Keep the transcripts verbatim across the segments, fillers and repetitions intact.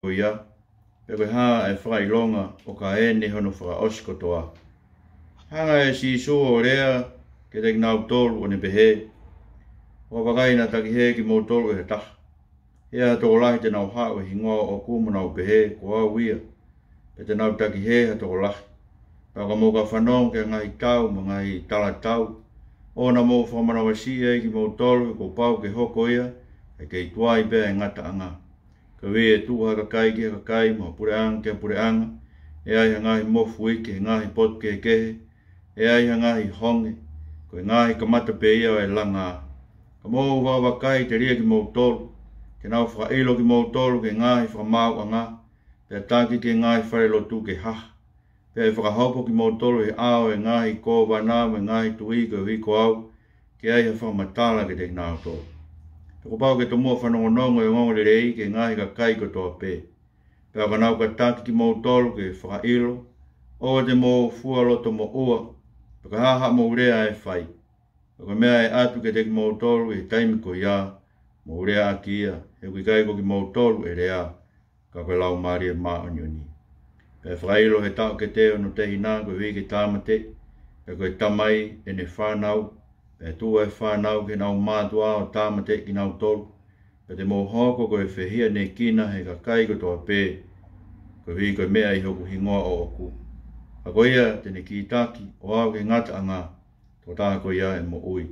ko ia, pe ko e hā ʻa e fakaʻilonga ʻoka ʻi ai hono fakaʻosi kotoa. Hanga ʻe Sīsū ʻo lea kiate kinautolu ʻo ne pehē, ʻOua vakai naʻa takihē kimoutolu ʻe ha taha. ʻE ʻi ai ha tokolahi te nau haʻu ʻi he hingoa ʻoʻoku mo nau pehē, Ko au ia, pea te nau takihē ha tokolahi. Pea ka mou ka fanongo ki he ngaahi tau mo e ngaahi talatau, ʻoua naʻa mou fakamanavasiʻi ai kimoutolu, he kuo pau ke hoko ia ʻa e kei tuai pē ʻa e ngataʻanga. Koeʻuhi ʻe tuʻu ha kakai ki ha kakai, mo ha puleʻanga ki ha puleʻanga, ʻe ʻi ai ha ngaahi mofuike, ngaahi potu kehekehe, ʻe ʻi ai ha ngaahi honge, ko e ngaahi kamata pē ia ʻo e langa. Ka mou vakavakai telia kimoutolu, te nau fakaʻilo kimoutolu ki he ngaahi fakamaauʻanga, pea taki ki he ngaahi falelotu ke haha. Pea ʻe fakahopo kimoutolu ʻi he ʻao ʻo e ngaahi kōvana mo e ngaahi tuʻi koeʻuhi ko au, ke ʻi ai ha fakamatala kiate kinautolu. Pea kuo pau ke tomuʻa fanongonongo ʻa e ongoongolelei ki he ngaahi kakai kotoa pē. Pea ka nau ka taki kimoutolu ke fakaʻilo, ʻoua te mou fua loto moʻua, pe ko e hā haʻamou lea ʻe fai. Pea ko e meʻa ʻe ʻatu kiate kimoutolu ʻi he taimi ko ia, mou lea ʻaki ia, he ʻoku ʻikai ko kimoutolu ʻe lea, ka ko e Laumālie Māʻoniʻoni. Pea ʻe fakaʻilo ʻe he taʻokete hono tehina koeʻuhi ke tāmateʻi, pea ko e tamai ʻene fānau, pea ʻe tuʻu ʻa e fānau ki heʻenau mātuʻa ʻo tāmateʻi kinautolu. Pea te mou hoko ko e fehiʻanekina ʻi he kakai kotoa pē, koeʻuhi ko e meʻa ʻi hoku hingoa ʻoʻoku. Ka ko ia te ne kītaki ʻo aʻu ki he ngataʻanga, tokotaha ko ia ʻe moʻui.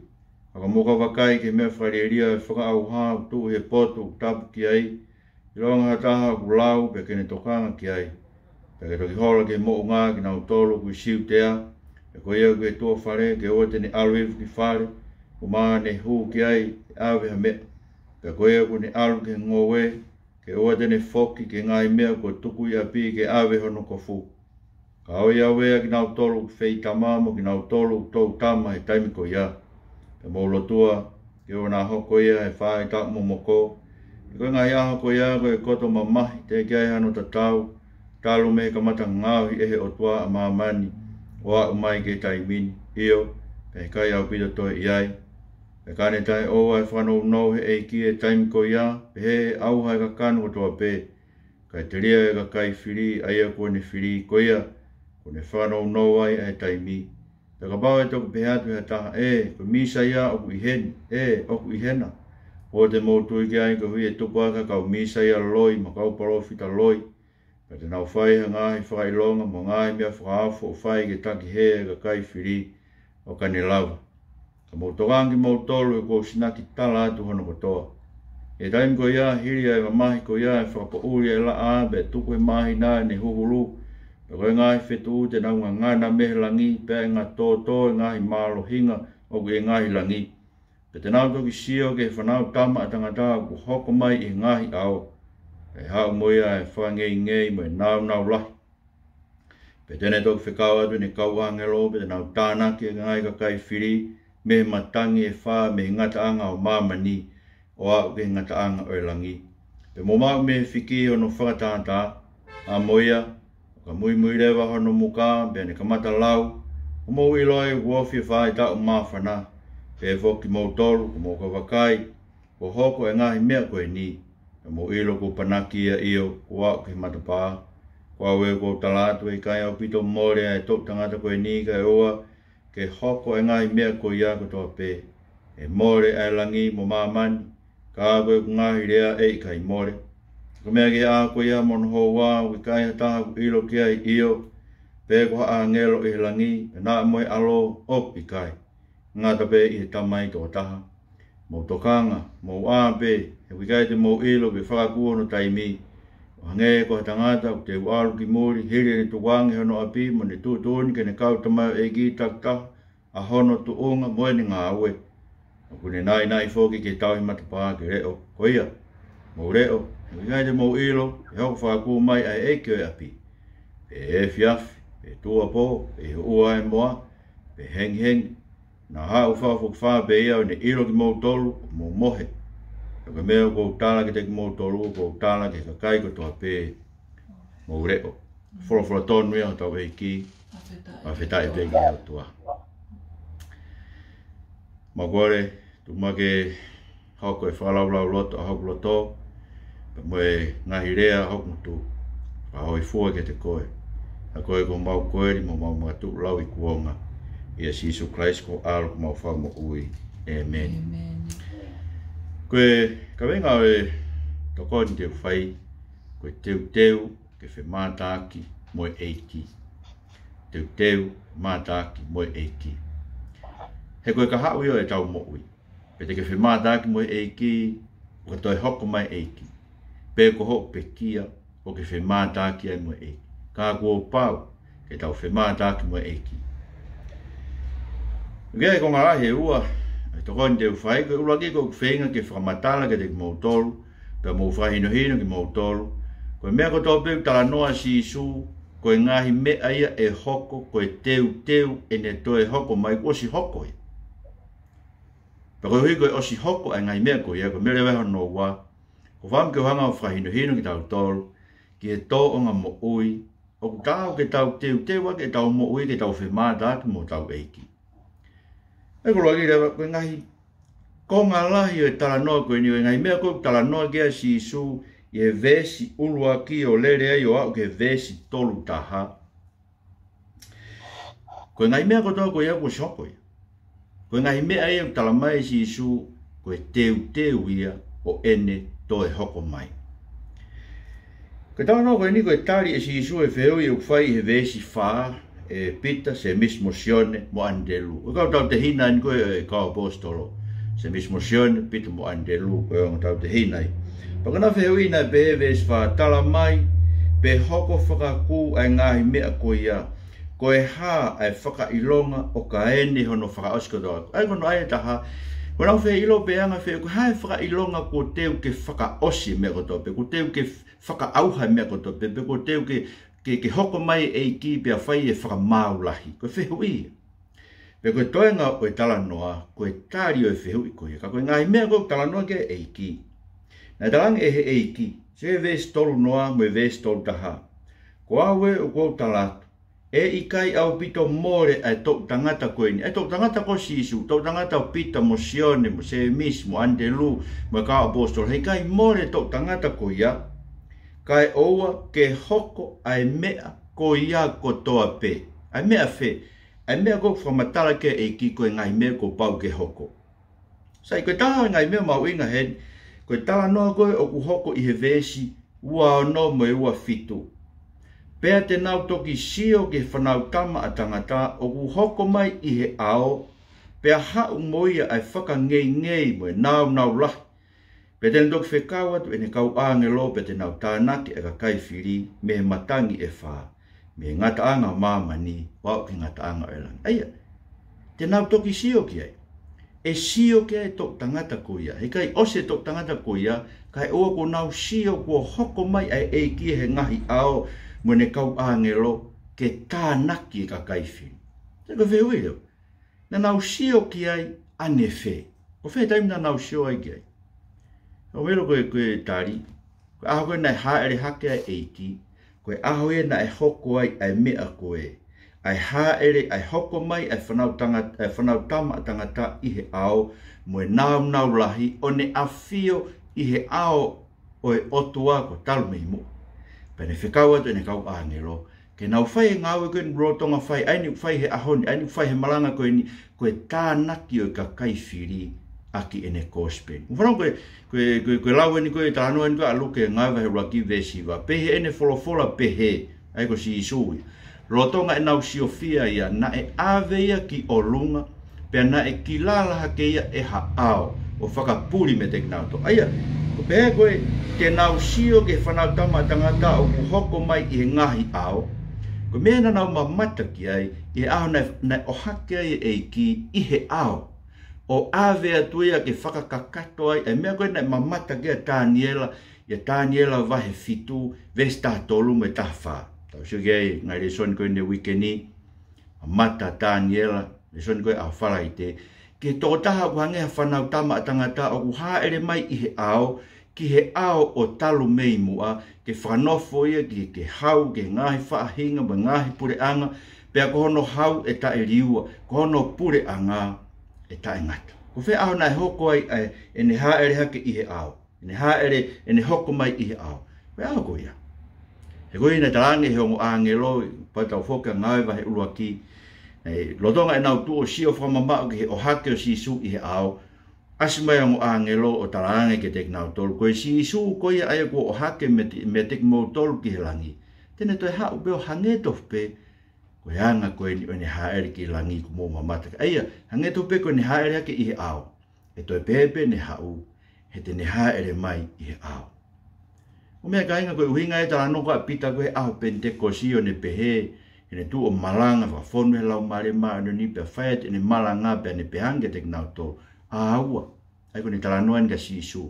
Ka ka mou ka vakai ki he meʻa fakalielia ʻo e fakaʻauha ʻoku tuʻu ʻi he potu ʻoku tapu ki ai, ʻilonga ha taha ʻoku lau pea ke ne tokanga ki ai. Pea ke toki hola ki he moʻunga kinautolu ʻoku ʻi Siutea, pea ko ia ʻoku ʻi he tuʻa fale, ke ʻoua te ne ʻalu hifo ki fale, ʻo mā ne hū ki ai ʻe ʻave ha meʻa. Pea ko ia ʻoku ne ʻalu ki he ngoue, ke ʻoua te ne foki ki he ngaahi meʻa kuo tuku ʻi ʻapi ke ʻave hono kofu. Ka ʻoiauē ʻa kinautolu ʻoku feitama mo kinautolu ʻoku toutama he taimi ko ia. Pea mou lotua, ke ʻoua naʻa hoko ia he faʻahitaʻu momoko. He ko e ngaahi ʻaho ko ia ko e koto mamahi, teʻeki ai hano tatau, talu mei he kamata ngaohi ʻe he ʻOtua ʻa māmani, ʻo aʻu mai ki he taimi ni, ʻio, pea ʻe ʻikai ʻaupito toe ʻi ai. Pea ka ne taʻeʻoua ʻa e fakanounou ʻe he ʻEiki ʻi he taimi ko ia, pehē ʻe he ʻauha ʻa e kakano kotoa pē, kae telia ʻa e kakai fili ʻa ia kuo ne fili, ko ia kuo ne fakanounou ai ʻa e taimi. Pea kapau ʻe toki pehē atu ʻe ha taha, ʻE, ko e Mīsaia ʻoku ʻi heni, ʻe, ʻoku ʻi hena, ʻoua te mou tui ki ai, koeʻuhi ʻe tupu ʻa e kau mīsaia loi mo e kau palōfita loi, pea te nau fai ha ngaahi fakaʻilonga mo e ngaahi meʻa fakaofo ʻo fai ke takihē ʻa e kakai fili, ʻo ka ne lava. Ka mou tokanga kimoutolu, he kuo u sinaki tala atu hono kotoa. ʻI he taimi ko ia, hili ʻa e mamahi ko ia, ʻe fakapoʻuli ʻa e laʻā, pea tuku ʻe he māhina ʻene huhulu. Pea ko e ngaahi fetuʻu te nau ngangana mei he langi, pea ʻe ngatōtō ʻa e ngaahi mālohinga ʻoku ʻi he ngaahi langi. Pea te nau toki sio ki he Fanautama ʻa Tangata ʻoku hoko mai ʻi he ngaahi ʻao. Pea ʻe haʻu mo ia ʻa e fakangeingei mo e nāunau lahi. Pea te ne toki fekau atu ʻene kau ʻāngelo, pea te nau tānaki ʻa e ngaahi kakai fili mei he matangi ʻe fā mei he ngataʻanga ʻo māmani, ʻo aʻu ki he ngataʻanga ʻo e langi. Pea mou maʻu mei he fiki hono fakatātā, ʻa mo ia, ʻo ka muimui leva hono muka, pea ne kamata lau, ʻo mou ʻilo ai ʻoku ofi ʻa e faʻahitaʻu māfana. Pea ʻe foki kimoutolu, ka mou ka vakai, kuo hoko ʻa e ngaahi meʻa ko eni. Pea mou ʻilo kuo panaki ia, ʻio, kuo aʻu ki he matapā. Ko au ē, ʻoku ou tala atu, ʻe ʻikai ʻaupito mole ʻa e toʻu tangata ko eni, kae ʻoua ke hoko ʻa e ngaahi meʻa ko ia kotoa pē. ʻE mole ʻa e langi mo māmani, ka ko ʻeku ngaahi lea ʻe ʻikai mole. Ko e meʻa ki he ʻaho ko ia mo hono houa, ʻoku ʻikai ha taha ʻoku ʻilo ki ai, ʻio, pe ko ha ʻāngelo ʻi he langi, pe naʻa mo e ʻAlo, ʻoku ʻikai, ngata pē ʻi he Tamai tokotaha. Mou tokanga, mou ʻā pē, he ʻoku ʻikai te mou ʻilo pe fakakū hono taimi. ʻO hangē ko ha tangata ʻoku teu ʻalu ki muli, hili ʻene tukuange hono ʻapi, mo ne tuʻutuʻuni ki heʻene kau tamaioʻeiki takitaha ʻa hono tuʻunga mo ʻene ngāue. ʻOku ne naʻinaʻi foki ki he tauhi matapā ke leʻo. Ko ia, mou leʻo, he ʻoku ʻikai te mou ʻilo pe ʻe hoko fakakū mai ʻa e ʻeiki ʻo e ʻapi, pe ʻe efiafi, pe tuʻuapō, pe ʻi he ʻuʻua ʻa e moa, pe hengihengi. Naʻa haʻu fakafokifā pē ia ʻo ne ʻilo kimoutolu ʻoku mou mohe. Pea ko e meʻa ʻoku ou tala kiate kimoutolu, ʻoku ou tala ki he kakai kotoa pē, mou leʻo. Folofola tonu ia ʻa hotau ʻEiki. Fakafetaʻi. Fakafetaʻi pē ki he ʻOtua. Mau kole, tuku muʻa ke hoko e fakalaulauloto ʻa hoku loto. Pea mo e ngaahi lea hoku ngutu, ka hoi fua kiate koe. ʻA koe ko homau koeli mo homau makatuʻu lau ʻi kuonga. ʻIa Sīsū Kalaisi ko e ʻAlo ko homau Fakamoʻui. ʻĒmeni. ʻĒmeni. Ko e kaveinga ʻo e tokoni te u fai, ko e teuteu ke femātaaki mo e ʻEiki. Teuteu, mātaaki mo e ʻEiki. He ko e kahaʻu ia ʻo ʻetau moʻui. Pe te ke femātaaki mo e ʻEiki, ʻo ka toe hoko mai e ʻEiki. Pe ko hoʻo pekia, ʻo ke femātaaki ai mo e ʻEiki. Ka kuo pau, ke tau femātaaki mo e ʻEiki. Ko e konga lahi ʻe ua, ʻe tokoni te u fai, ko e ʻuluaki ko ʻeku feinga ke fakamatala kiate kimoutolu, pea mou fakahinohino kimoutolu. Ko e meʻa kotoa pē ʻoku talanoa Sīsū, ko e ngaahi meʻa ia ʻe hoko, ko e teuteu ʻene toe hoko mai, kuo ʻosi hoko ia. Pea koeʻuhi ko e ʻosi hoko ʻa e ngaahi meʻa ko ia, ko e meʻa leva hono ua. ʻOku ou fakaʻamu ke u hanga ʻo fakahinohino kitautolu, ki he tōʻonga moʻui, ʻoku taau ke tau teuteu ʻaki ʻetau moʻui ke tau femātaaki mo hotau ʻEiki. ʻA ia ko e ʻuluaki leva, ko e ngaahi konga lahi ʻo e talanoa ko eni, ʻo e ngaahi meʻa ko ē ʻoku talanoa ki ai Sīsū, ʻi he veesi ʻuluaki ʻo lele ai ʻo aʻu ki he veesi tolu taha. Ko e ngaahi meʻa kotoa ko ia kuo ʻosi hoko ia. Ko e ngaahi meʻa ia ʻoku talamai ʻe Sīsū, ko e teuteu ia ʻo ʻene toe hoko mai. Ko e talanoa ko eni ko e tali ʻe Sīsū e fehuʻi ʻoku fai ʻi he veesi fā, ʻe Pita, Sēmisi mo Sione mo ʻAnitelū. Ko e kau tautehina eni ko ē ʻo e kau ʻaposetolo. Sēmisi mo Sione, Pita mo ʻAnitelū, ko e ongo tautehina ia. Pea ko ʻena fehuʻi naʻe pehē veesi fā, talamai pe hoko fakakū ʻa e ngaahi meʻa ko ia, ko e hā ʻa e fakaʻilonga ʻo ka ʻene hono fakaʻosi kotoa. ʻA ia ko hono ʻai ʻe taha, ko ʻenau fie ʻilo pe anga fē, ko e hā e fakaʻilonga kuo teu ke fakaʻosi e meʻa kotoa pē, kuo teu ke fakaʻauha e meʻa kotoa pē, pe kuo teu ke, ke, ke hoko mai e ʻEiki pea fai e fakamaau lahi. Ko e fehuʻi ia. Pea ko e toenga ʻo e talanoa, ko e tali ʻo e fehuʻi ko ia. Ka ko e ngaahi meʻa ko ē ʻoku talanoa ki ai e ʻEiki. Naʻe talaange ʻe he ʻEiki, ʻi he veesi tolu noa mo e veesi tolu taha. Ko au ē ʻoku ou tala atu, ʻe ʻikai ʻaupito mole ʻa e toʻu tangata ko eni. ʻA e toʻu tangata ko Sīsū, toʻu tangata ʻo Pita mo Sione, mo Sēmisi, mo ʻAnitelū, mo e kau ʻaposetolo. He ʻikai mole e toʻu tangata ko ia, kae ʻoua ke hoko ʻa e meʻa ko ia kotoa pē. ʻA e meʻa fē, ʻa e meʻa ko ē ʻoku fakamatala ki ai e ʻEiki ko e ngaahi meʻa kuo pau ke hoko. Sai, ko e taha e ngaahi meʻa mahuʻinga heni, ko e talanoa ko ē ʻoku hoko ʻi he veesi ua ono mo e ua fitu. Pea te nau toki sio ki he Fanautama ʻa Tangata ʻoku hoko mai ʻi he ʻao, pea haʻu mo ia ʻa e fakangeingei mo e nāunau lahi. Pea te ne toki fekau atu ʻene kau ʻāngelo, pea te nau tānaki ʻa e kakai fili mei he matangi ʻe fā, mei he ngataʻanga ʻo māmani ʻo aʻu ki he ngataʻanga ʻo e langi. ʻA ia, te nau toki sio ki ai. ʻE sio ki ai e toʻu tangata ko ia. He ʻikai ʻosi e toʻu tangata ko ia, kae ʻoua kuo nau sio kuo hoko mai ʻa e ʻEiki ʻi he ngaahi ʻao mo ʻene kau ʻāngelo ke tānaki e kakai fili. Sai, ko e fehuʻi leva. Naʻa nau sio ki ai ʻanefē? Ko fē taimi naʻa nau sio ai ki ai? ʻOku ou ʻilo ko e, ko e tali, ko e ʻaho ko ē naʻe hāʻele hake ai e ʻEiki, ko e ʻaho ia naʻe hoko ai ʻa e meʻa ko ē. ʻA e hāʻele, ʻa e hoko mai ʻa e Fanautanga-, ʻa e Fanautama ʻa Tangata ʻi he ʻao mo e nāunau lahi, ʻo ne ʻafio ʻi he ʻao ʻo e ʻOtua ko Talumeimuʻa. Pea ne fekau atu ʻene kau ʻāngelo ke nau fai e ngāue ko eni ʻoku lolotonga fai, ʻa eni ʻoku fai he ʻaho ni, ʻa eni ʻoku fai he malanga ko eni, ko e tānaki ʻo e kakai fili ʻaki ʻene kosipeli. Mou fanongo ko e, ko e, ko e, ko e lau eni ko e talanoa eni ko ē ʻa Luke ngaahi vahe ʻuluaki veesi hiva. Pehē ʻene folofola pehē, ʻa ia ko Sīsū ia. Lolotonga ʻenau siofia ia, naʻe ʻave ia ki ʻolunga, pea naʻe kilala hake ia ʻe ha ʻao ʻo fakapuli meiate kinautolu. ʻA ia, ko e pehē ko ē te nau sio ki he Fanautama ʻa Tangata ʻoku hoko mai ʻi he ngaahi ʻao. Ko e meʻa naʻa nau mamata ki ai, ʻi he ʻaho naʻe, naʻe ʻohake ai e ʻEiki ʻi he ʻao, ʻo ʻave atu ia ke fakakakato ai ʻa e meʻa ko ē naʻe mamata ki ai ʻa Taniela, ʻia Taniela vahe fitu, veesi taha tolu mo e taha fā. Tau sio ki ai, ngaahi lēsoni ko eni he uike ni, mamata Taniela, lēsoni ko ē ʻaho Falaite, ki he tokotaha ʻoku hangē ha Fanautama ʻa Tangata ʻoku hāʻele mai ʻi he ʻao, ki he ʻao ʻo Talumeimuʻa, ke fakanofo ia ki he, ke hau ki he ngaahi faʻahinga mo e ngaahi puleʻanga, pea ko hono hau ʻe taʻeliua, ko hono puleʻanga ʻe taʻengata. Ko fē ʻaho naʻe hoko ai ʻa e, ʻene hāʻele hake ʻi he ʻao? ʻEne hāʻele, ʻene hoko mai ʻi he ʻao. Ko e ʻao ko ia. He ko ia naʻe talaange ʻe he ongo ʻāngelo, pea tau foki ki he Ngāue vahe ʻuluaki, ē, lolotonga ʻenau tuʻu ʻo sio fakamamaʻu ki he ʻohake ʻo Sīsū ʻi he ʻao, ʻasi mai e ongo ʻāngelo ʻo talaange kiate kinautolu, ko e Sīsū ko ia ʻa ia kuo ʻohake meiate, meiate kimoutolu ki he langi, te ne toe haʻu pē ʻo hangē tofu pē ko e anga ko eni ʻo ʻene hāʻele ki langi kuo mou mamata ki ai. ʻA ia, hangē tofu pē ko ʻene hāʻele hake ʻi he ʻao, ʻe toe pehē pē ʻene haʻu, he te ne hāʻele mai ʻi he ʻao. ʻO meʻa, kāinga, ko e ʻuhinga ia e talanoa ʻa Pita ko ē he ʻaho Penitekosi ʻo ne pehē, heʻene tuʻu ʻo malanga, fakafonu he Laumālie Māʻoniʻoni, pea fai atu ʻene malanga, pea ne pehē ange kiate kinautolu, ʻĀua. ʻA ia ko ʻene talanoa eni kia Sīsū.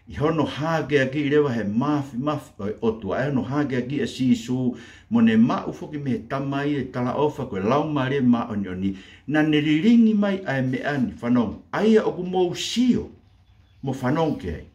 ʻI hono hākeakiʻi leva he māfimafi ʻo e ʻOtua, ʻa hono hākeakiʻi ʻa Sīsū mo ne maʻu foki mei he Tamai e talaʻofa ko e Laumālie Māʻoniʻoni, naʻa ne lilingi mai ʻa e meʻa ni, fanongo, ʻa ia ʻoku mou sio mo fanongo ki ai.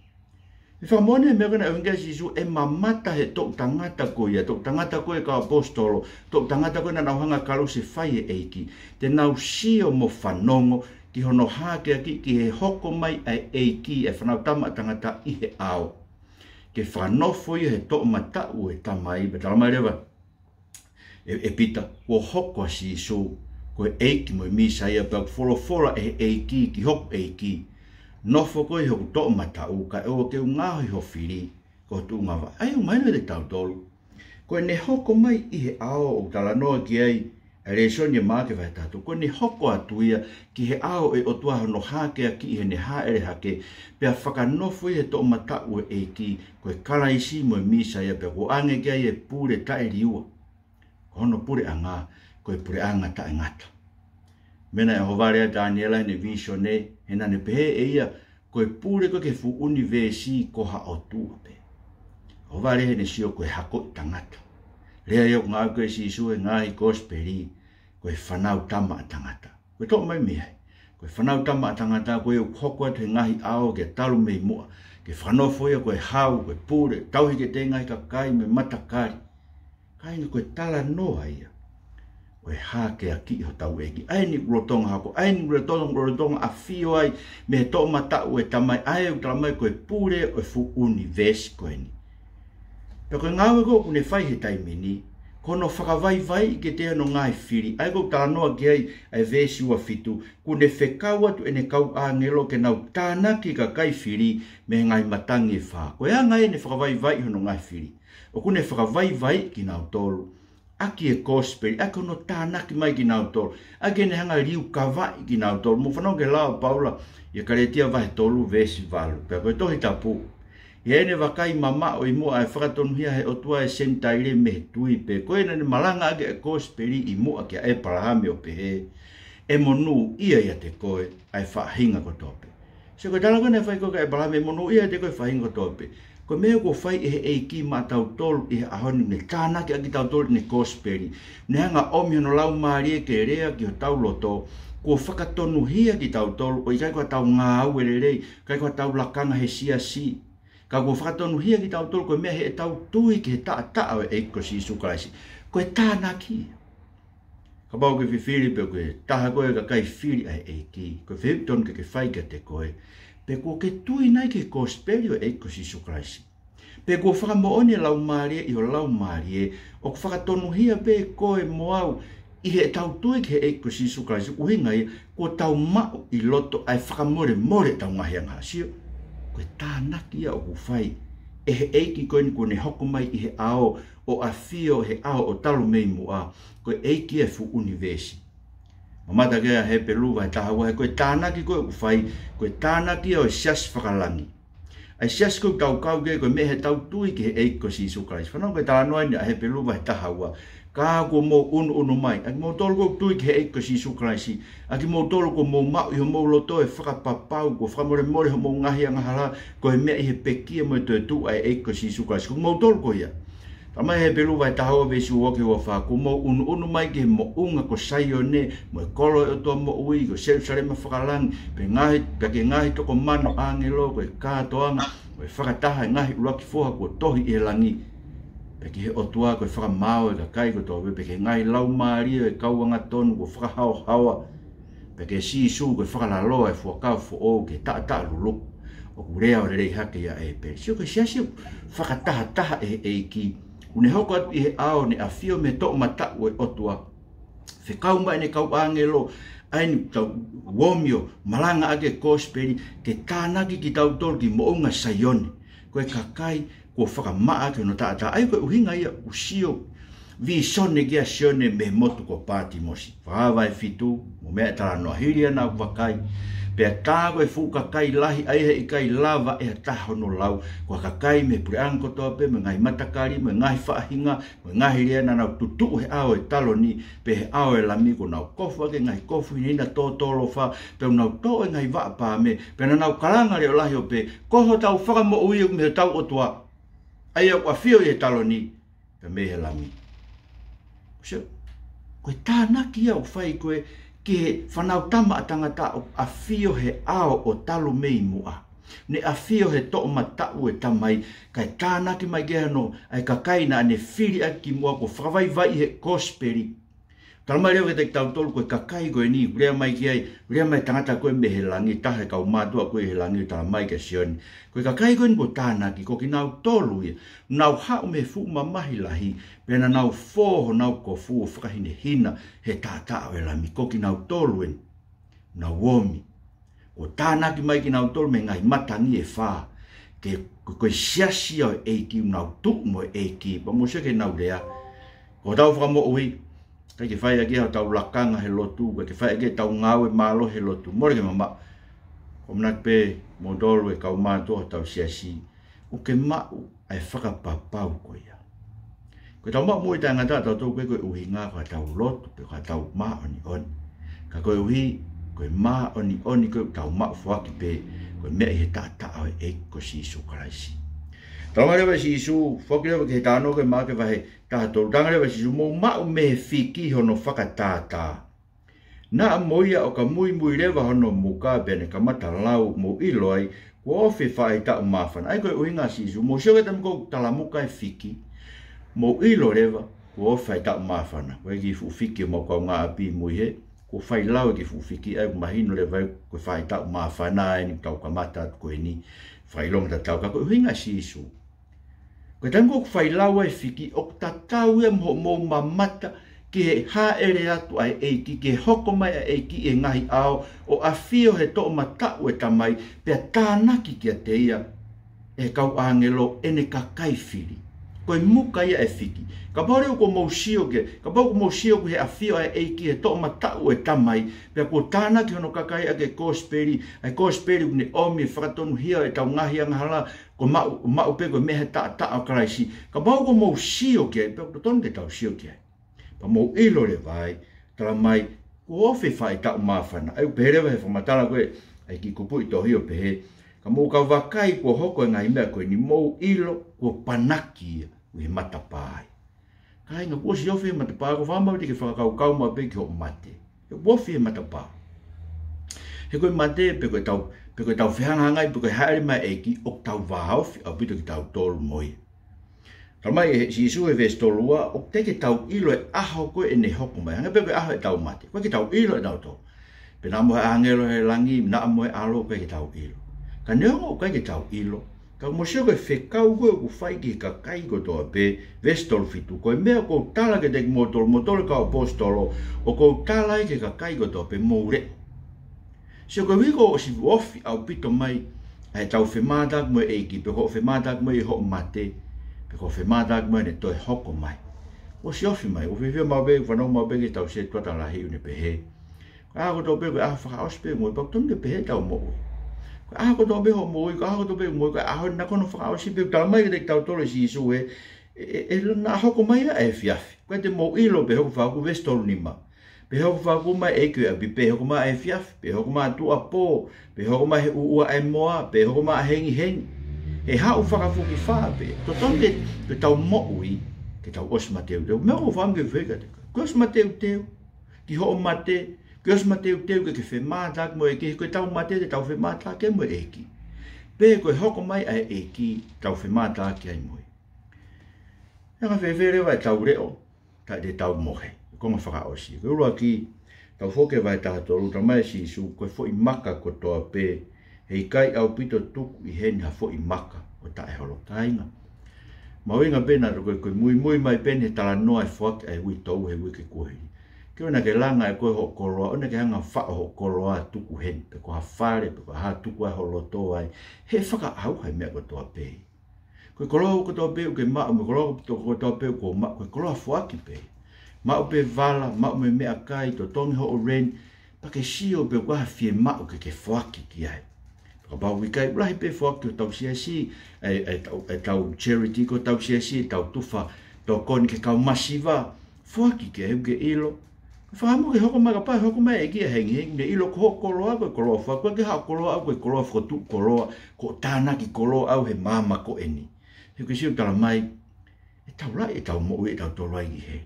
Meʻa fakamoʻoni, meʻa ko ē naʻe ʻuhinga ki ai ʻa Sīsū, ʻe mamata he toʻu tangata ko ia, toʻu tangata ko ē kau ʻaposetolo, toʻu tangata ko ē naʻa nau hanga ʻo kalusefai e ʻEiki, te nau sio mo fanongo ki hono hākeakiʻi, ki he hoko mai ʻa e ʻEiki, e Fānautama ʻa Tangata ʻi he ʻao, ke fakanofo ia he toʻomataʻu ʻo e Tamai. Pea talamai leva ʻe, ʻe Pita, kuo hoko ʻa Sīsū ko e ʻEiki mo e Mīsaia, pea ʻoku folofola ʻe he ʻEiki ki hoku ʻEiki, Nofo koe ʻi hoku toʻomataʻu, kae ʻoua ke u ngaohi ho fili ko ho tuʻungavaʻe. ʻA ia ʻoku mahino kiate kitautolu, ko ʻene hoko mai ʻi he ʻao ʻoku talanoa ki ai ʻa e lēsoni ʻa Maʻake vahe taha tolu, ko ʻene hoko atu ia ki he ʻao ʻo e ʻOtua, hono hākeakiʻi heʻene hāʻele hake, pea fakanofo ia he toʻomataʻu ʻo e ʻEiki, ko e Kalaisi mo e Mīsaia, pea kuo ʻoange ki ai e pule taʻeliua. Ko hono puleʻanga ko e puleʻanga taʻengata. Meʻa naʻe ʻohovale ai ʻa Taniela heʻene vīsone, he naʻa ne pehē ʻe ia, ko e pule ko ē ki he fuʻu ʻunivēsi ko ha ʻOtua pē. ʻOhovale heʻene sio ko e hako ʻo e tangata. Lea ia ʻoku ngāueʻaki ʻe Sīsū he ngaahi kosipeli, ko e Fānautama ʻa Tangata. Ko e toʻo mai mei ai, ko e Fānautama ʻa Tangata, ko ia ʻoku hoko atu he ngaahi ʻao ke talu mei muʻa, ke fakanofo ia ko e hau, ko e pule, tauhi kiate ia e ngaahi kakai mo e matakali. Kāinga, ko e talanoa ia ʻo e hākeakiʻi hotau ʻEiki. ʻA eni ʻoku lolotonga hoko, ʻa eni ʻoku lolotonga, lolotonga ʻafio ai mei he toʻomataʻu ʻo e Tamai, ʻa ia ʻoku talamai ko e pule ʻo e fuʻu ʻunivēsi ko eni. Pea ko e ngāue ko ē ʻoku ne fai he taimi ni, ko hono fakavaivaiʻi kiate ia hono ngaahi fili, ʻa ia ʻoku talanoa ki ai ʻa e veesi ua fitu, kuo ne fekau atu ʻene kau ʻāngelo ke nau tānaki e kakai fili mei he ngaahi matangi ʻe fā. Ko e anga ia ʻene fakavaivaiʻi hono ngaahi fili, ʻoku ne fakavaivaiʻi kinautolu ʻaki e kosipeli, ʻaki hono tānaki mai kinautolu, ʻaki ʻene hanga ʻo liukavaʻi kinautolu. Mou fanongo ki he lau ʻa Paula ʻia Kalētia vahe tolu veesi valu. Pea ko e Tohi Tapu, ʻi heʻene vakai mamaʻo ʻi muʻa ʻa e fakatonuhia ʻe he ʻOtua ʻa e Senitaile mei he tui, pea ko ia naʻa ne malangaʻaki ʻa e kosipeli ʻi muʻa kia ʻĒpalahame ʻo pehē, ʻe monūʻia ʻiate koe ʻa e faʻahinga kotoa pē. Sio, ko e tala ko ē naʻe fai ko ē kia ʻĒpalahame, ʻe monūʻia ʻiate koe e faʻahinga kotoa pē. Ko e meʻa ʻoku fai ʻe he ʻEiki maʻatautolu ʻi he ʻaho ni, ʻene tānaki ʻaki kitautolu ʻene kosipeli, ʻene hanga ʻo ʻomi hono Laumālie ke lea ki hotau loto, kuo fakatonuhia kitautolu, ʻo ʻikai ko haʻatau ngāue lelei, ʻikai ko haʻatau lakanga he siasi, ka kuo fakatonuhia kitautolu ko e meʻa heʻetau tui ki he taʻataʻa ʻo e ʻEiki ko Sīsū Kalaisi. Ko e tānaki ia. Kapau ʻoku ke fifili pe ko e taha koe ʻo e kakai fili ʻa e ʻEiki, ko e fehuʻi tonu ke ke fai kiate koe, pe kuo ke tui nai ki he kosipeli ʻo e ʻEiki ko Sīsū Kalaisi? Pe kuo fakamoʻoni e Laumālie ʻi ho laumālie, ʻoku fakatonuhia pē koe mo au ʻi heʻetau tui ki he ʻEiki ko Sīsū Kalaisi? ʻUhinga ia, kuo tau maʻu ʻi loto ʻa e fakamolemole ʻetau ngaahi angahala. Sio, ko e tānaki ia ʻoku fai ʻe he ʻEiki ko eni kuo ne hoko mai ʻi he ʻao, ʻo ʻafio he ʻao ʻo talu mei muʻa, ko e ʻEiki ʻo e fuʻu ʻunivēsi. Mamata ki ai ʻa Hepelū vahe taha ua, he ko e tānaki ko ē ʻoku fai, ko e tānaki ia ʻo e siasi fakalangi. ʻA e siasi ko ē ʻoku tau kau ki ai, ko e meʻa heʻetau tui ki he ʻEiki ko Sīsū Kalaisi. Fanongo ki he talanoa eni ʻa Hepelū vahe taha ua. Ka kuo mou ʻunuʻunu mai, ʻa kimoutolu ʻoku tui ki he ʻEiki ko Sīsū Kalaisi, ʻa kimoutolu kuo mou maʻu ʻi homou loto e fakapapau, kuo fakamolemole homou ngaahi angahala, ko e meʻa ʻi he pekia mo e toetuʻu ʻa e ʻEiki ko Sīsū Kalaisi, ko kimoutolu ko ia. Talamai ʻe Hepelū vahe taha ua veesi ua ki he ua fā, kuo mou ʻunuʻunu mai ki he moʻunga ko Saione, mo e kolo ʻo e ʻOtua moʻui, ko Selūsalema fakalangi, pea ngaahi, pea ki he ngaahi toko mano ʻāngelo, ko e kātoanga ʻo e fakataha ʻo e ngaahi ʻuluaki foha kuo tohi ʻi he langi, pea ki he ʻOtua ko e fakamaau ʻo e kakai kotoa pē, pea ki he ngaahi laumālie ʻo e kau angatonu kuo fakahaohaoa, pea kia Sīsū ko e fakalaloa ʻo e fuakava foʻou ki he taʻataʻa luluku. ʻOku lea ʻo lelei hake ia ʻa ʻĒpeli. Sio ko e siasi ʻoku fakatahataha ʻe he ʻEiki. ʻOku ne hoko atu ʻi he ʻao ʻo ne ʻafio mei he toʻomataʻu ʻo e ʻOtua. Fekau mai ʻene kau ʻāngelo, ʻa eni tau uomi ʻo malanga ʻaki e kosipeli, ke tānaki kitautolu ki moʻunga Saione. Ko e kakai kuo fakamaʻa ʻaki hono taʻataʻa. ʻA ia ko e ʻuhinga ia ʻoku sio, vīsone ki ai ʻa Sione mei he motu ko Pātimosi. Vahe fitu, mo e meʻa ʻe talanoa hili ʻa naʻa ku vakai. Pea tā ko e fuʻu kakai lahi ʻa ia he ʻikai lava ʻe ha taha hono lau. Ko e kakai mei he puleʻanga kotoa pē, mei he ngaahi matakali, mei he ngaahi faʻahinga, mei he ngaahi lea naʻa nau tutuʻu he ʻao ʻo e taloni, pe he ʻao ʻo e Lami, kuo nau kofu ʻaki e ngaahi kofu hinehina tōtōlofa, pea nau toʻo e ngaahi vaʻa paame, pea naʻa nau kalanga leʻo lahi ʻo pehē, ko hotau Fakamoʻui ʻoku mei hotau ʻOtua, ʻa ia ʻoku ʻafio ʻi he taloni, pea mei he Lami. Sio, ko e tānaki ia ʻoku fai ko ē ki he Fanautama ʻa Tangata ʻoku ʻafio he ʻao ʻo talu mei muʻa. Ne ʻafio he toʻomataʻu ʻo e Tamai, kae tānaki mai ki ai hono, ʻa e kakai naʻa ne fili ʻaki kimuʻa kuo fakavaivaiʻi he kosipeli. Tala mai leva kiate kitautolu ko e kakai ko eni, lea mai ki ai, lea mai tangata ko ē mei he langi, taha e kau mātuʻa ko ē he langi, tala mai kia Sione. Ko e kakai ko eni kuo tānaki, ko kinautolu ia. Nau haʻu mei he fuʻu mamahi lahi, pea naʻa nau fō honau kofu ʻo fakahinehina he taʻataʻa ʻo e Lami, ko kinautolu eni. Nau omi. Kuo tānaki mai kinautolu mei he ngaahi matangi ʻe fā. Ke, ko, ko e siasi ʻo e ʻEiki, nau tuʻu mo e ʻEiki. Pea mou sio ki heʻenau lea. Ko hotau Fakamoʻui, ʻikai ke fai ʻaki ia hotau lakanga he lotu, ʻikai ke fai ʻaki ia ʻetau ngāue mālohi he lotu. Mole ke mamaʻo. Ko e ʻamanaki pē moutolu e kau mātuʻa hotau siasi, ʻoku ke maʻu ʻa e fakapapau ko ia. Ko ʻetau maʻu moʻui taʻengata ʻatautolu ʻoku ʻikai ko e ʻuhinga ko ʻetau lotu pe ko ʻetau māʻoniʻoni. Ka koeʻuhi, ko e māʻoniʻoni ko ē ʻoku tau maʻu foaki pē, ko e meʻa ʻi he taʻataʻa ʻo e ʻEiki ko Sīsū Kalaisi. Tala mai leva ʻe Sīsū, foki leva ki he talanoa ko ē Maʻake vahe taha tolu, tala leva ʻe Sīsū, mou maʻu mei he fiki hono fakatātā. Naʻa mo ia ʻo ka muimui leva hono muka pea ne kamata lau, mou ʻilo ai, kuo ofi e faʻahitaʻu māfana. ʻA ia ko e ʻuhinga ʻa Sīsū, mou sio ki he taimi ko ē ʻoku talamuka e fiki, mou ʻilo leva, kuo ofi e faʻahitaʻu māfana. Ko e kiʻi fuʻu fiki ʻo mau kaungāʻapi mui hē, kuo fai lau e kiʻi fuʻu fiki, ʻa ia ʻoku mahino leva ia ko e faʻahitaʻu māfana eni ʻoku tau kamata atu ko eni, fakaʻilonga tatau, ka ko e ʻuhinga ʻa Sīsū. Ko e taimi ko ē ʻoku fai lau ai e fiki, ʻoku tatau ia mo hoʻomou mamata ki he hāʻele atu ʻa e ʻEiki, ki he hoko mai ʻa e ʻEiki ʻi he ngaahi ʻao, ʻo ʻafio he toʻomataʻu ʻo e Tamai, pea tānaki kiate ia ʻe he kau ʻāngelo ʻene kakai fili. Ko e muka ia e fiki. Kapau leva ʻoku mou sio ki ai, kapau ʻoku mou sio ki he ʻafio ʻa e ʻEiki he toʻomataʻu ʻo e Tamai, pea kuo tānaki hono kakai ʻaki e kosipeli, ʻa e kosipeli ʻoku ne ʻomi e fakatonuhia ʻo ʻetau ngaahi angahala, ko e maʻu, maʻu pē ko e meʻa he taʻataʻa ʻo Kalaisi. Kapau ʻoku mou sio ki ai, pea ʻoku totonu ke tau sio ki ai. Pea mou ʻilo leva ai, tala mai, kuo ofi e faʻahitaʻu māfana. ʻA ia ʻoku pehē leva he fakamatala ko ē ʻa e kiʻi kupuʻi tohi ʻo pehē, ka mou ka vakai kuo hoko e ngaahi meʻa ko eni, mou ʻilo kuo panaki ia ʻi he matapā ai. Kāinga, kuo ʻosi ofi e matapā, ko e fakaʻamu te ke fakakaukau maʻu pē ki hoʻo mate. He kuo ofi e matapā. He ko e mate, pe ko ʻetau, pe ko ʻetau fehangahangai, pe ko e hāʻele mai e ʻEiki, ʻoku tau vāofi ʻaupito kitautolu mo ia. Tala mai ʻe Sīsū he veesi tolu ua, ʻoku teʻeki ke tau ʻilo e ʻaho ko ē ʻene hoko mai. Hangē pē ko e ʻaho ʻetau mate. ʻOku ʻikai ke tau ʻilo ʻe kitautolu. Pe naʻa mo e ʻāngelo he langi, naʻa mo e ʻAlo, ʻoku ʻikai ke tau ʻilo. Ka neongo ʻoku ʻikai ke tau ʻilo, ka mou sio ko e fekau ko ē ʻoku fai ki he kakai kotoa pē, veesi tolu fitu, ko e meʻa ʻoku ou tala kiate kimoutolu, moutolu kau ʻaposetolo, ʻoku ou tala ia ki he kakai kotoa pē, mou leʻo. Sio, koeʻuhi kuo ʻosi ofi ʻaupito mai ʻa ʻetau femātaaki mo e ʻEiki, pe ko hoʻo femātaaki mo ia ʻi hoʻo mate, pe ko hoʻo femātaaki mo ia ʻi heʻene toe hoko mai. Kuo ʻosi ofi mai, ʻoku fiefia maʻu pē, fanongo maʻu pē ki heʻetau setuata lahi ʻoku ne pehē, ko e ʻaho kotoa pē ko e ʻaho fakaʻosi pē ʻo e moʻui, pea ʻoku totonu ke pehē ʻetau moʻui. Ko e ʻaho kotoa pē hoʻo moʻui, ko e ʻaho kotoa pē ʻoku moʻui, ko e ʻaho eni naʻa ko hono fakaʻosi pē, tala mai kiate kitautolu ʻe Sīsū ē, ʻe, ʻe, ʻe naʻa hoko mai ʻa e efiafi. ʻOku ʻikai te mou ʻilo pe hoko fakakū, veesi tolu nima. Pe hoko fakakū mai e ʻEiki ʻo e ʻapi, pe hoko mai ʻa e efiafi, pe hoko mai ʻa e tuʻuapō, pe hoko mai he ʻūʻua ʻa e moa, pe hoko mai ʻa e hengihengi. He haʻu fakafokifā pē. Totonu ke, ke tau moʻui, ke tau ʻosi mateuteu. Meʻa ʻoku ou fakaʻamu ke u fai kiate koe. Ke ʻosi mateuteu ki hoʻo mate, ke ʻosi mateuteu ke ke femātaaki mo e ʻEiki, he ko ʻetau mate te tau femātaaki ai mo e ʻEiki. Pe ko e hoko mai ʻa e ʻEiki, tau femātaaki ai mo ia. Anga fēfē leva ʻetau leʻo, taʻe te tau mohe. Ko e konga fakaʻosi. Ko e ʻuluaki, tau foki ki he vahe taha tolu, tala mai ʻe Sīsū, ko e foʻi maka kotoa pē, He ʻikai ʻaupito tuku ʻi heni ha foʻi maka ʻo taʻeholo, kāinga. Mahuʻinga pē naʻa tau ko e, ko e muimui mai pē eni he talanoa e foaki ʻa e uitou he uike kuohili. Ke ʻoua naʻa ke langa ʻe koe hoʻo koloa, ʻoua naʻa ke hanga ʻo faʻo hoʻo koloa tuku heni, pe ko ha fale, pe ko ha tuku ai ho loto ai. He fakaʻauha e meʻa kotoa pē. Ko e koloa kotoa pē ʻoku ke maʻu, mo e koloa kotoa pē ʻoku ou maʻu, ko e koloa foaki pē. Maʻu pē vala, maʻu mo e meʻakai, totongi hoʻo rent, pea ke sio pe ʻoku ʻi ai ha fiemaʻu ke ke foaki ki ai. Kapau ʻoku ʻikai, lahi pē foaki ki hotau siasi, ʻe, ʻe tau, ʻe tau charity ki hotau siasi, ʻe tau tufa tokoni ki he kau masiva, foaki ki ai he ʻoku ke ʻilo. Fakamoʻoni ke hoko mai, kapau ʻe hoko mai e ʻEiki ʻo hengihengi, ne ʻilo ko hoʻo koloa ko e koloa foaki, ʻoku ʻikai ke haʻo koloa au ko e koloa fokotuʻu koloa, ko e tānaki koloa au he māmani ko eni. He ʻoku ke sio, tala mai, ʻe taulaʻi ʻetau moʻui ʻe tautolu ai ki hē.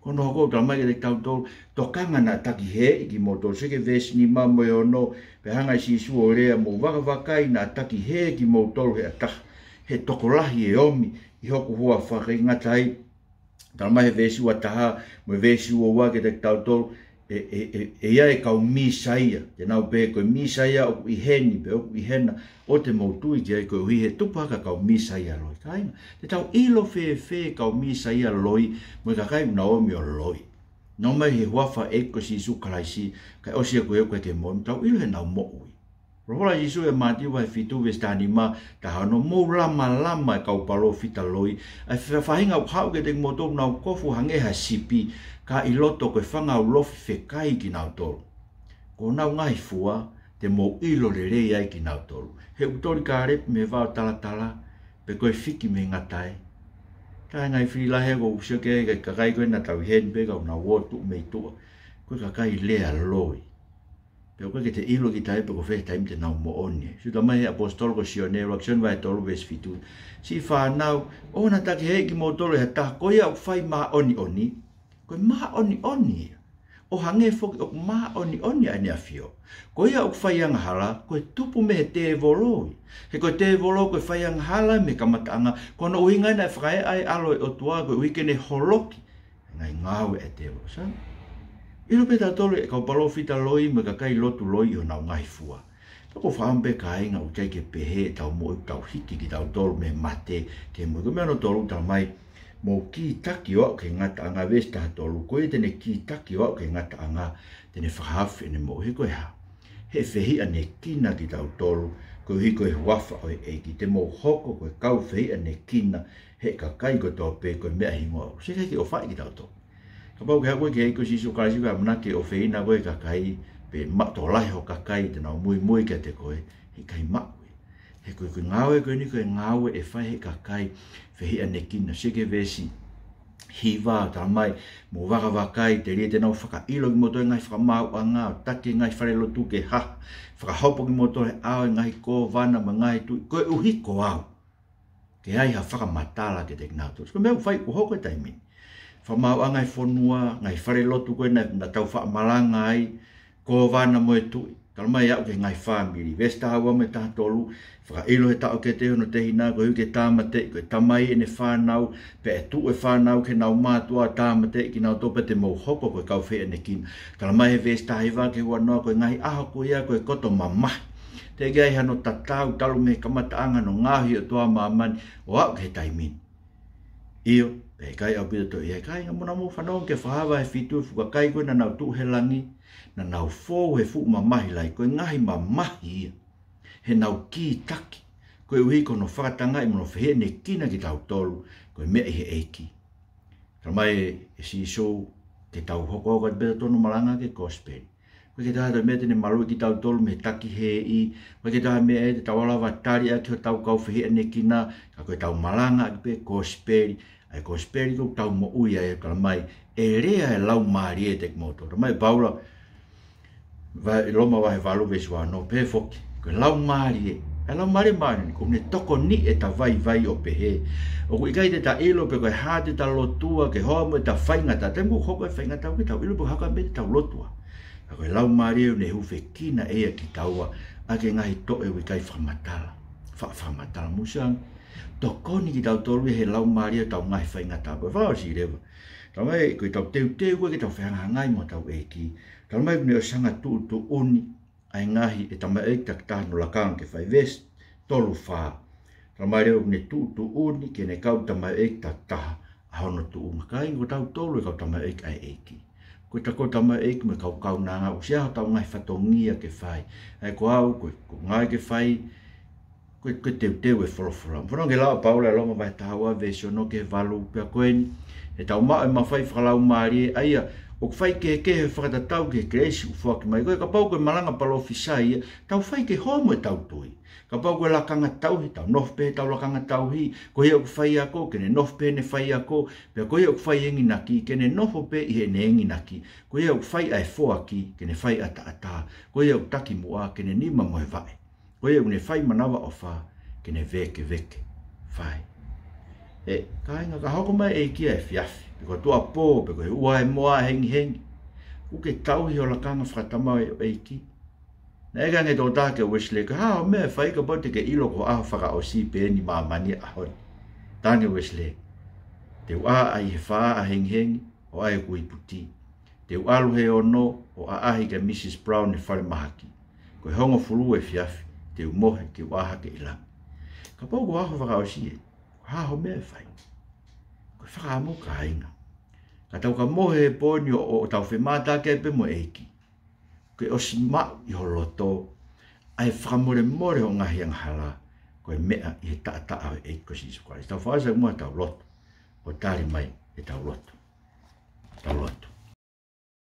Ko hono hoko, tala mai kiate kitautolu, tokanga naʻa taki hēʻi kimoutolu, sio ki he veesi nima mo e ono, pea hanga ʻe Sīsū ʻo lea, mou vakavakai naʻa taki hē kimoutolu ʻe ha taha, he tokolahi e omi ʻi hoku huafa. ʻIkai ngata ai, tala mai he veesi ua taha mo e veesi ua ua kiate kitautolu, ʻe, ʻe, ʻe, ʻe ʻi ai e kau mīsaia, te nau pehē ko e mīsaia ʻoku ʻi heni pe ʻoku ʻi hena, ʻoua te mou tui ki ai koeʻuhi he tupu hake ʻa e kau mīsaia loi. Kāinga, te tau ʻilo fēfē e kau mīsaia loi mo e kakai ʻoku nau omi ʻo loi? Nau ō mai he huafa ʻo e ʻEiki ko Sīsū Kalaisi, kae ʻosi ia ko ē ʻoku ʻikai ke moʻoni, tau ʻilo heʻenau moʻui. Folofola ʻa Sīsū ʻia Mātiu vahe fitu veesi taha nima, taha ono, mou lamalama e kau palōfita loi, ʻa e faʻahinga ʻoku haʻu kiate kimoutolu ʻoku nau kofu hangē ha sipi, ka ʻi loto ko e fanga ulofi fekai kinautolu. Ko honau ngaahi fua te mou ʻilo lelei ai kinautolu. He ʻoku toli kālepi mei he vao talatala, pe ko e fiki mei he ngatae. Ka ʻi he ngaahi fili lahi ʻoku ou sio ki ai, ko e kakai ko ē naʻa tau ʻi heni pē ka ʻoku nau ō tuʻu mei tuʻa, ko e kakai lea loi. Pea ʻoku ʻikai ke te ʻilo kita ai pe ko fē taimi te nau moʻoni. Sio, tala mai he ʻaposetolo ko Sione, ʻuluaki Sione vahe tolu veesi fitu, siʻi fānau, ʻoua naʻa taki hēʻi kimoutolu ʻe ha taha, ko ia ʻoku fai māʻoniʻoni, ko e māʻoniʻoni ia, ʻo hangē foki ʻoku māʻoniʻoni ʻa ʻEne ʻAfio. Ko ia ʻoku fai angahala, ko e tupu mei he tēvolo ia. He ko e tēvolo ko e fai angahala mei he kamataʻanga, ko hono ʻuhinga ia naʻe fakaeʻa ai e ʻAlo ʻo e ʻOtua, koeʻuhi ke ne holoki e ngaahi ngāue ʻa e tēvolo. Sai, ʻilo pē tautolu e kau palōfita loi mo e kakai lotu loi ʻi honau ngaahi fua. Pea ʻoku ou fakaʻamu pē, kāinga, ʻoku ʻikai ke pehē ʻetau moʻui, tau hiki kitautolu mei he mate ki he moʻui. Ko e meʻa hono tolu, tala mai, mou kītaki ʻo aʻu ki he ngataʻanga, veesi taha tolu, ko ia te ne kītaki ʻo aʻu ki he ngataʻanga, te ne fakahaofi ʻene moʻui. He ko e hā? He ʻe fehiʻanekina kitautolu koeʻuhi ko e huafa ʻo e ʻEiki. Te mou hoko ko e kau fehiʻanekina he kakai kotoa pē ko e meʻa hingoa. Sio ki he ʻofa ʻa e ʻEiki kiate kitautolu. Kapau ʻoku ke haʻu koe ki he ʻEiki ko Sīsū Kalaisi, ʻoku ke ʻamanaki ke ʻofeina koe ʻe he kakai, pe maʻu tokolahi hoʻo kakai te nau muimui kiate koe, he ʻikai maʻu ia. He ko e, ko e ngāue ko eni ko e ngāue ʻe fai ʻe he kakai fehiʻanekina. Sio ki he veesi hiva, tala mai, mou vakavakai, telia te nau fakaʻilo kimoutolu ʻe he ngaahi fakamaauʻanga, ʻo taki e ngaahi falelotu ke hā, fakahopo kimoutolu he ʻao ʻo e ngaahi kōvana mo e ngaahi tuʻi, koeʻuhi ko au ke ʻi ai ha fakamatala kiate kinautolu. Ko e meʻa ʻoku fai, ʻoku hoko he taimi ni. Fakamaauʻanga ʻo e fonua, ngaahi falelotu ko ē naʻa, naʻa tau faʻa malanga ai, kōvana mo e tuʻi. Tala mai, aʻu ki he ngaahi fāmili. Veesi taha ua mo e taha tolu, fakaʻilo he taʻokete hono tehina, koeʻuhi ke tāmateʻi, ko e tamai ʻene fānau, pea ʻe tuʻu e fānau ki heʻenau mātuʻa ʻo tāmateʻi kinautolu, pea te mou hoko ko e kau fehiʻanekina. Tala mai he veesi taha hiva ki he ua noa, ko e ngaahi ʻaho ko ia ko e koto mamahi. Teʻeki ai hano tatau talu mei he kamataʻanga hono ngaohi ʻe he ʻOtua ʻa māmani ʻo aʻu ki he taimi ni. ʻIo, pea ʻikai ʻaupito toe ʻi ai. Kāinga, mou nau fanongo ki he Fakahā vahe fitu, e fuʻu kakai ko ē naʻa nau tuʻu he langi, naʻa nau fou he fuʻu mamahi lahi, ko e ngaahi mamahi ia heʻenau kītaki, koeʻuhi ko hono fakatangaʻi mo hono fehiʻanekina kitautolu ko e meʻa ʻi he ʻEiki. Tala mai ʻe Sīsū ke tau hokohoko atu pē ʻi hotau malanga ki he kosipeli. ʻOku ʻikai ke toe ʻi ai ha meʻa te ne maluʻi kitautolu mei he taki hēʻi. ʻOku ʻikai ke toe ʻi ai ha meʻa te tau lava tali ʻaki hotau kau fehiʻanekina, ka ko ʻetau malanga ʻaki pē kosipeli. ʻA e kosipeli ko ē ʻoku tau moʻui ai. Tala mai, ʻe lea e Laumālie kiate kimoutolu. Tala mai ʻe Paula, va-, ʻi Loma vahe valu veesi ua ono, pehē foki, ko e Laumālie, e Laumālie Māʻoniʻoni, ʻoku ne tokoniʻi ʻeta vaivai ʻo pehē, ʻoku ʻikai te ta ʻilo pe ko e hā te ta lotua ke hoa mo ʻeta faingataʻa. Taimi ʻoku hoko ai e faingataʻa, ʻoku ʻikai te tau ʻilo pe ko e hā ko ē e meʻa te tau lotua. Ka ko e Laumālie ʻoku ne hūfekina ʻe ia kitaua ʻaki e ngaahi toʻe ʻoku ʻikai fakamatala. Fa-, fakamatala musa. Tokoni kitautolu ʻe he Laumālie ʻetau ngaahi faingataʻa. Ko e fakaʻosi leva, tala mai ko ʻetau teuteu ko ē ke tau fehangahangai mo hotau ʻEiki, tala mai ʻoku ne ʻosi hanga ʻo tuʻutuʻuni ʻa e ngaahi ʻe tamaioʻeiki takitaha ʻoku lakanga ke fai, veesi tolu fā. Talamai leva ʻoku ne tuʻutuʻuni ki heʻene kau tamaioʻeiki takitaha ʻa hono tuʻunga. Kāinga, ko tautolu e kau tamaioʻeiki ʻa e ʻEiki. Ko e ta ko e tamaioʻeiki mo e kau kaunanga, ʻoku ʻi ai hotau ngaahi fatongia ke fai. ʻA ia ko au, ko e, ko e ngāue ke fai, ko e, ko e teuteu e folofola. Fanongo ki he lau ʻa Paula ʻi Loma vahe taha ua veesi ono ki he valu, pea ko eni, ʻetau maʻu e mafai fakalaumālie, ʻa ia ʻoku faikehekehe e fakatatau ki he kelesi ʻoku foaki mai. Ko ia kapau ko e malanga palōfisai ia, tau fai ke homo ʻetau tui. Kapau ko e lakanga tauhi, tau nofo pē heʻetau lakanga tauhi. Ko ia ʻoku faiako, ke ne nofo pē heʻene faiako. Pea ko ia ʻoku fai enginaki, ke ne nofo pē ʻi heʻene enginaki. Ko ia ʻoku fai ʻa e foaki, ke ne fai ʻataʻatā. Ko ia ʻoku taki muʻa, ke ne nima mo e vaʻe. Ko ia ʻoku ne fai manavaʻofa, ke ne vēkeveke. Fai. ʻE, kāinga, ka hoko mai e ʻEiki ʻi he efiafi, pe ko e tuʻuapō, pe ko e ua e moa ʻa e hengihengi, ʻoku ke tauhi hoʻo lakanga fakatamai ʻo e ʻEiki? Naʻe ʻeke ange ʻe he tokotaha kia Uesilē, ko e hā hoʻo meʻa ʻe fai kapau te ke ʻilo ko e ʻaho fakaʻosi pē eni māmani ʻaho ni? Talaange ʻe Uesilē, te u ʻā ʻi he fā ʻa e hengihengi, ʻo ʻai ʻeku iputi. Te u ʻalu he ono ʻo ʻaʻahi kia Mrs Brown ʻi he falemahaki. Ko e hongofulu efiafi, te u mohe ke u ʻā hake ʻi langi. Kapau ko e ʻaho fakaʻosi ē, ko e hā hoʻo meʻa ʻe fai? Ko e fakaʻamu, kāinga, ka tau ka mohe he pō ni ʻo, ʻo, ʻo tau femātaaki ai pē mo e ʻEiki, ke ʻosi maʻu ʻi ho loto ʻa e fakamolemole hoʻo ngaahi angahala, ko e meʻa ʻi he taʻataʻa ʻo e ʻEiki ko Sīsū Kalaisi. Tau fakaʻosi muʻa ʻetau lotu, ʻo tali mai ʻetau lotu. Tau lotu.